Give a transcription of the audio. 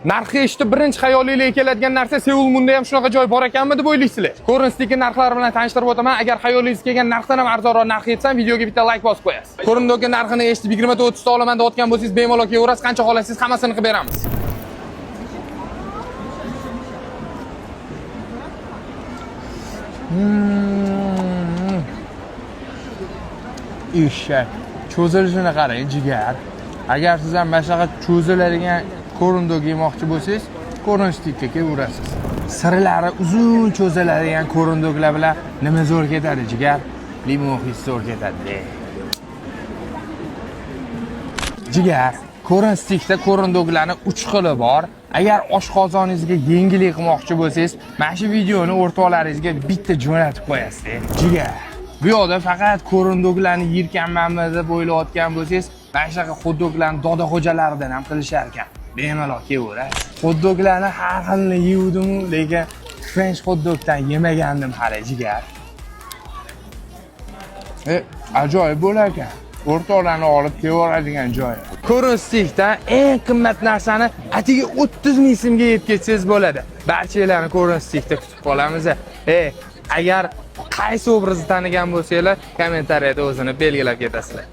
Narxi eshitib birinchi xayolingizga keladigan narsa Seul Munda ham shunaqa joy bor ekanmi deb o'ylaysizlar. Ko'rinishdagi narxlar bilan tanishtirib o'taman. Agar xayolingizga kelgan narxdan ham arzonroq narx yetsam, videoga bitta like bosib qo'yasiz. Ko'rindagi narxini eshitib 20 ta 30 ta olaman deyotgan bo'lsangiz, bemalol kelaverasiz. Qancha xohlasangiz hammasini qilib beramiz. Eshak. Cho'zilishini qarang, jigar. Agar siz ham mana shunaqa cho'ziladigan ko'rindog yemoqchi bo'lsangiz, ko'rinishlikka kelaverasiz. Sirlari uzun cho'ziladigan ko'rindoglar bilan nima zo'r ketadi, jigar? Limon his zo'r ketadi. Jigar, ko'rinishlikda ko'rindoglarni 3 xili bor. Agar oshqozoningizga yengillik qilmoqchi bo'lsangiz, mana shu videoni o'rtoqlaringizga bitta jo'natib qo'yasiz. Jigar. Bu yoqda faqat ko'rindoglarni yerkanmanmi deb o'ylayotgan bo'lsangiz, mana shunaqa xotdoglarni dodaxo'jalaridan ham qilishar ekan. Bemalol kelaverasiz. Xotdoglarni har xilini yeyuvdim, lekin French xotdogdan yemagandim hali, jigar. Ajoyib bo'lar ekan. O'rtoqlarni olib kelaveradigan joyi. Ko'rinishlikdan eng qimmat narsani atigi 30 ming so'mga yeb ketsangiz bo'ladi. Barchalarni ko'rinishlikda kutib qolamiz. Agar qaysi obrazni tanigan bo'lsanglar, kommentariyada o'zini belgilab ketasizlar.